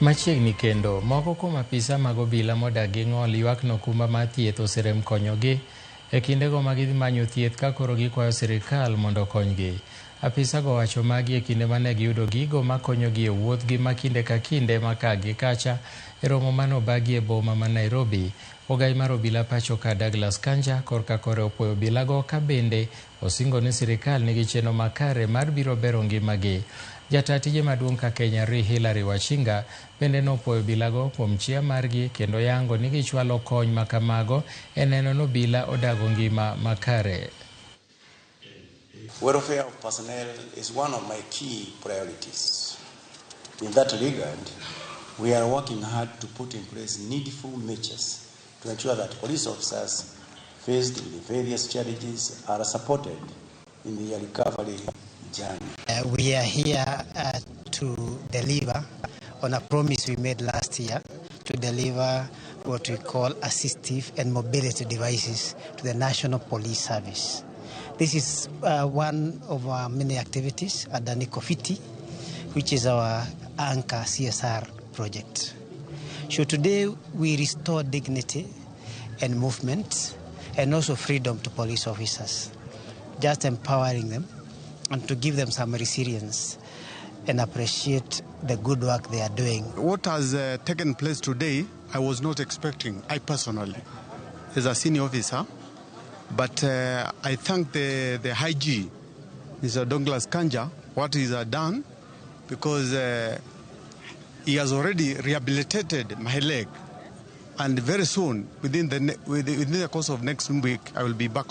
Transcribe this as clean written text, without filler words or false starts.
Machiegni kendo, moko kuom apisa mag obila modak gi ng'ol ywak ni okumba mar thieth oserem konyogi e kindego ma gidhi manyo thieth ka koro gikwayo sirikal mondo okonygi. Apisago owacho magi e kinde mane giyudo gigo makonyogi e wuodhgi ma kinde ka kinde ma ka gi kacha e romo mane obagi e boma ma Nairobi. Ogai mar obila pacho ka Douglas Kanja korka kore opuoyo obilago ka bende osingo ni sirikal nigi chenro makare mar biro bero ngimagi. Jata tije maduong' ka Kenya Ri Hillary Wachinga bende nopuoyo obilago kuom chia margi kendo yango ni gichwalo kony makamago e neno ni obila odago ngima makare. Welfare of personnel is one of my key priorities. In that regard, we are working hard to put in place needful measures to ensure that police officers faced with various challenges are supported in their recovery journey. We are here to deliver on a promise we made last year to deliver what we call assistive and mobility devices to the National Police Service. This is one of our many activities at the Fiti, which is our anchor CSR project. So today we restore dignity and movement and also freedom to police officers, just empowering them and to give them some resilience and appreciate the good work they are doing. What has taken place today, I was not expecting, I personally, as a senior officer. But I thank the IG, Mr. Douglas Kanja, what he has done, because he has already rehabilitated my leg. And very soon, within the course of next week, I will be back.